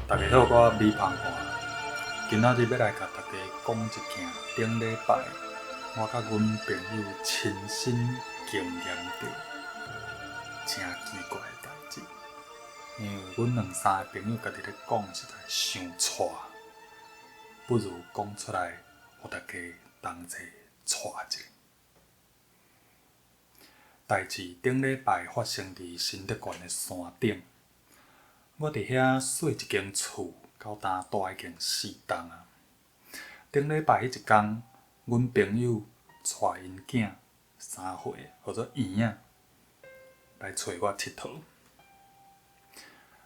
大家好，我米芳华，今仔日欲來共大家講一件頂禮拜我佮阮朋友親身經驗著誠奇怪的代誌。因為阮兩三个朋友家己咧講，實在傷掣，不如講出來，予大家同齊掣一下。代誌頂禮拜發生佇新竹縣的山頂。我佇遐細一間厝，到今住已經4冬啊。頂禮拜彼一工，阮朋友帶𪜶囝3歲，號做圓仔，來揣我𨑨迌。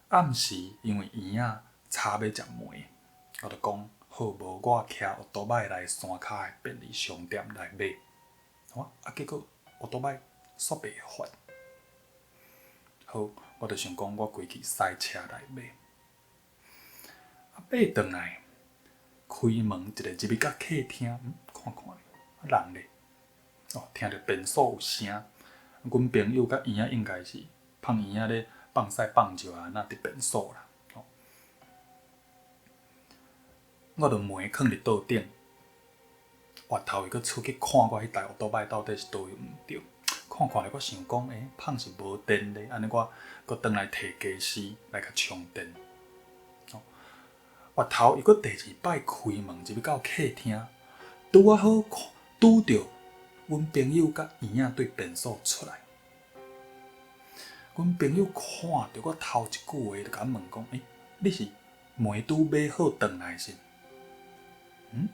暗時因為圓仔吵欲食糜，我就講好，無我騎歐多擺來山跤的便利商店來買。啊，結果歐多擺煞袂發。好，我就想講，我規氣駛車來買。啊，買轉來，開門一个入去到客廳，看看咧，啊人咧？哦，聽著便所有聲。阮朋友佮圓仔應該是放圓仔咧放屎放尿啊，若佇便所啦。吼，我就糜囥佇桌頂，回頭伊閣出去看我彼台歐多擺到底是佗位毋對。看看咧，我想講，欸，麭是無電咧，按呢我閣轉來提家私來共充電。吼，回頭伊閣第二擺開門入去到客廳，拄仔好看拄著阮朋友佮圓仔對便所出來。阮朋友看著我頭一句話就共我問講：欸，你是糜拄買好轉來是？嗯，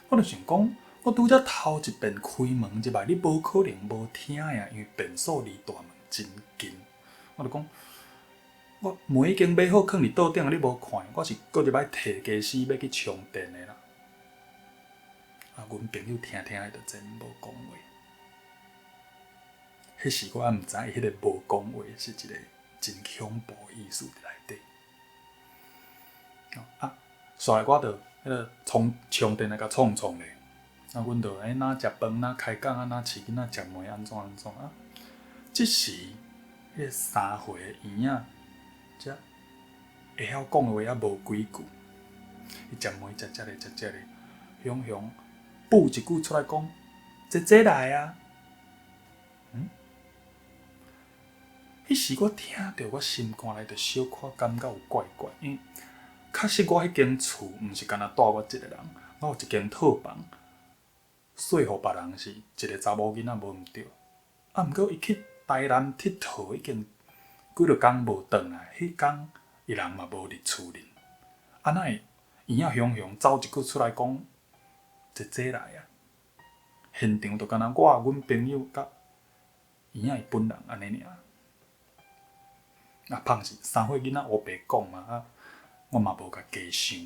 我就想講，我拄才頭一遍開門入來，你無可能無聽啊，因為便所離大門真近。我就講，我糜已經買好囥佇桌頂，你無看？我是閣入來提家私欲去充電的啦。啊，阮朋友聽聽伊就真無講話。彼時我猶毋知伊彼个無講話是一個真恐怖的意思佇內底。啊，煞來我就彼个充充電來共創創咧。啊，阮就欸，若食飯，若開講啊，若飼囡仔食糜按怎按怎啊。這時，彼个3歲的圓仔才會曉講的話猶無幾句，伊食糜食食咧食食咧，雄雄哺一句出來講：姐姐來啊！嗯？彼時我聽著，我心肝內就小可感覺有怪怪，因為確實我彼間厝毋是干焦住我一个人，我有一間套房。說予別人是一个查某囡仔無毋對，啊，毋過伊去台南𨑨迌已經幾落工無轉來，彼工伊人嘛無佇厝裡，啊，哪會圓仔雄雄走一句出來講姐姐來啊？現場就干焦我、阮朋友佮圓仔伊本人按呢爾。啊，麭是3歲囡仔烏白講嘛，啊，我嘛無共加想，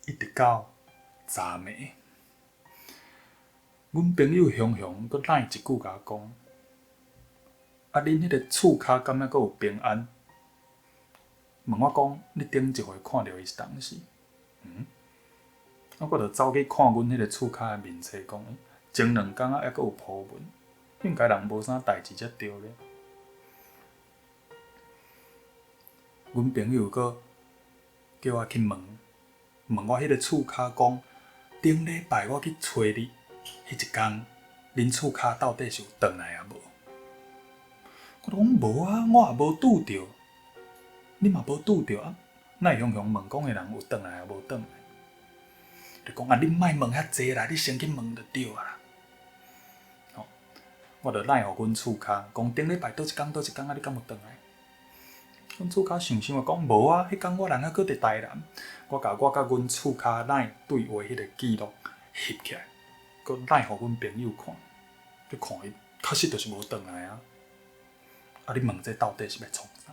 一直到昨暝。阮朋友雄雄閣賴一句共我講：啊，恁彼个厝跤敢猶閣有平安？問我講，你頂一回看著伊是當時？嗯？啊，我就走去看阮彼个厝跤的面冊，講，前兩工啊，猶閣有鋪文，應該人無啥代誌才對咧。阮朋友閣叫我去問，問我彼个厝跤講，頂禮拜我去揣你。彼一工，恁厝跤到底是有轉來抑無？我就講無啊，我也無拄著，你嘛無拄著啊？哪會雄雄問講彼人有轉來抑無轉來？就講啊，你莫問遐濟啦，你先去問就對啊啦。吼，我就賴予阮厝跤，講頂禮拜佗一工佗一工啊，你敢有轉來？阮厝跤想想就講無啊，彼工我人猶閣佇台南，我共我佮阮厝跤賴對話彼个記錄翕起來。閣賴予阮朋友看，你看伊確實就是無轉來啊！啊，你問這到底是欲創啥？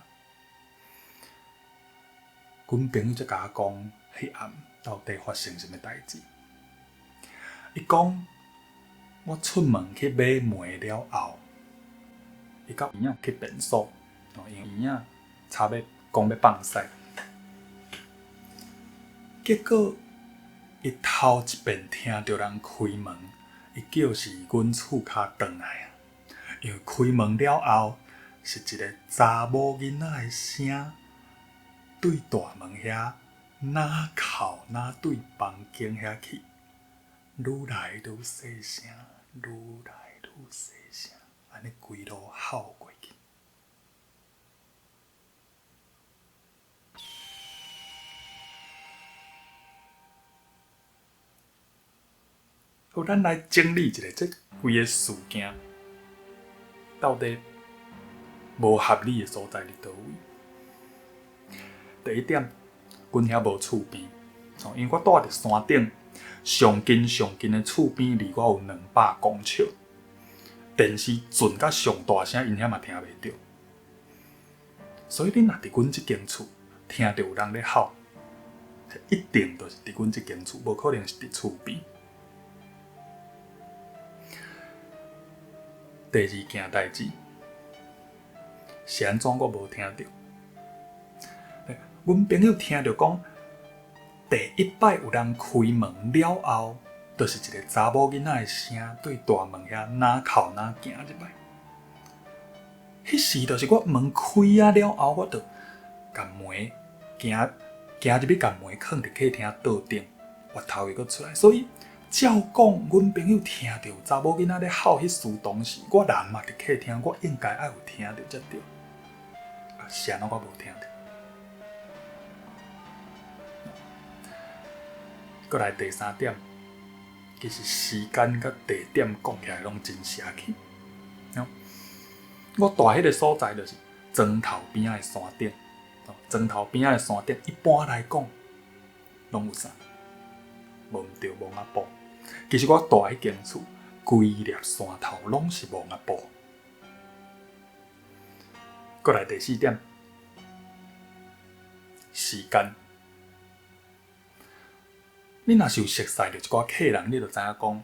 阮朋友才共我講，彼暗到底發生啥物代誌？伊講，我出門去買糜了後，伊佮圓仔去便所，因為圓仔吵欲講欲放屎，結果。伊頭一遍聽著人開門，伊叫是阮厝跤轉來啊。因為開門了後，是一个查某囡仔的聲，對大門遐，若哭若對房間遐去，愈來愈細聲，愈來愈細聲，按呢規路吼過去。好，咱來整理一下這規个事件，到底無合理的所在佇佗位？第一點，阮遐無厝邊，因為我住佇山頂，上近上近的厝邊離我有200公尺，電視轉甲上大聲，𪜶遐嘛聽袂著。所以恁若佇阮這間厝聽著有人咧吼，一定就是佇阮這間厝，無可能是佇厝邊。第二件代誌是按怎我無聽著？阮朋友聽著講，第一擺有人開門了後，就是一个查某囡仔的聲對大門遐若哭若行入來。彼時就是我門開啊了後，我就共門行行入去，共門囥佇客廳桌頂，越頭伊閣出來。所以照講，阮朋友聽著有查某囡仔咧吼彼事當時，我人嘛佇客廳，我應該愛有聽著才對。啊，是按怎我無聽著？閣來第三點，其實時間佮地點講起來攏真邪氣。我蹛彼个所在就是磚頭邊仔的山頂，磚頭邊仔的山頂一般來講攏有啥？無毋對，墓仔埔。其實我蹛彼間厝，規粒山頭攏是墓仔埔。閣來第四點，時間。你若是有熟似著一寡客人，你就知影講，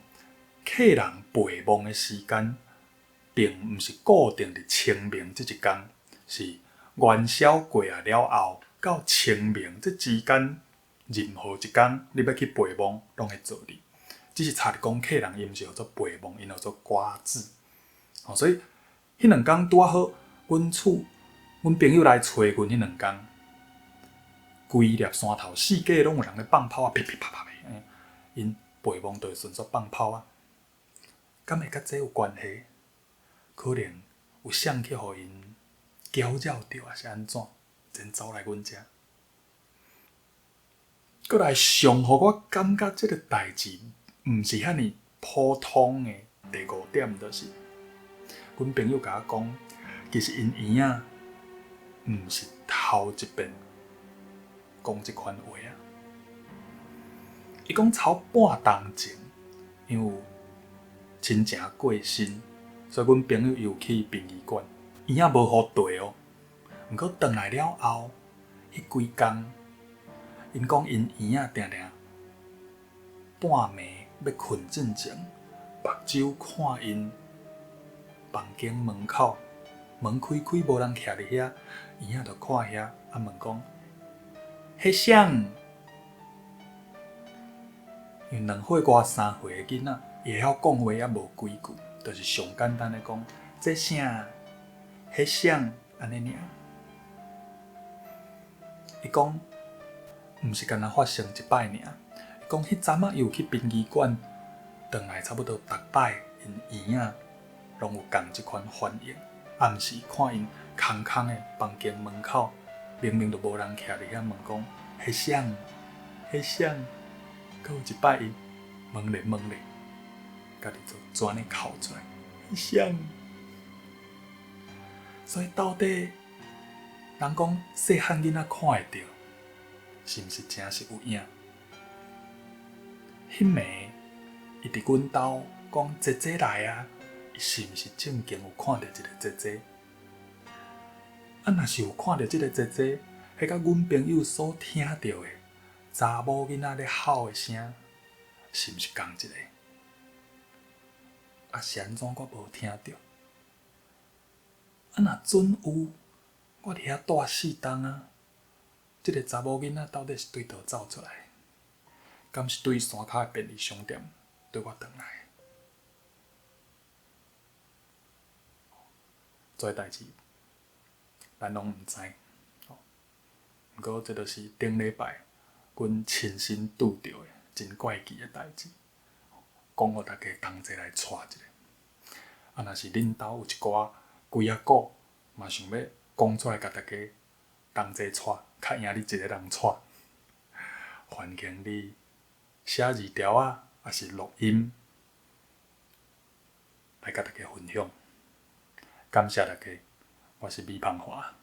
客人陪墓的時間，並毋是固定佇清明這一工，是元宵過啊了後，到清明這之間，任何一工你欲去陪墓，攏會做哩。只是差佇講客人伊毋是號做陪墓，𪜶號做掛紙。所以彼兩工拄仔好，阮厝阮朋友來揣阮彼兩工，規粒山頭四界攏有人咧放炮啊，噼噼啪啪的，𪜶陪墓就會順續放炮啊。敢會佮這有關係？可能有誰去予𪜶攪擾著，抑是按怎，先走來阮遮。閣來上予我感覺這个代誌毋是遐爾普通的第五點，就是阮朋友共我講，其實𪜶姨仔毋是頭一遍講這款話啊。伊講差半冬前，因為有親情過身，所以阮朋友伊有去殯儀館，姨仔無予綴哦。毋過轉來了後，彼幾工，𪜶講𪜶姨仔定定半暝欲睏進前，目睭看𪜶房間門口，門開開無人徛佇遐，姨仔就看遐，啊問講：彼誰？因為2歲外3歲的囡仔，伊會曉講話猶無幾句，就是上簡單的講，這啥？彼誰？按呢爾。伊講，毋是干焦發生一擺爾。伊講彼陣仔伊有去殯儀館，轉來差不多逐擺，𪜶姨仔攏有仝這款反應。暗時看𪜶空空的房間門口，明明就無人徛佇遐問講，彼誰？彼誰？閣有一擺伊問咧問咧，家己就按呢哭出來，彼誰？所以到底人講細漢囡仔看會著，是毋是真實有影？彼暝伊佇阮兜講姐姐來啊，伊是毋是正經有看著一個姐姐？啊，若是有看著這个姐姐，彼佮阮朋友所聽著的查某囡仔咧吼的聲，是毋是仝一个？啊，是按怎我無聽著？啊，若準有，我佇遐蹛四冬啊，這个查某囡仔到底是對佗走出來？敢是對山跤的便利商店綴我轉來？這个代誌，咱攏毋知，毋毋過這就是頂禮拜阮親身拄著的真怪奇的代誌，講予大家同齊來掣一下。啊，若是恁兜有一寡鬼仔故，嘛想欲講出來，共大家同齊掣，較贏你一个人掣。歡迎你寫字條仔，抑是錄音來共大家分享。感謝大家，我是米芳華。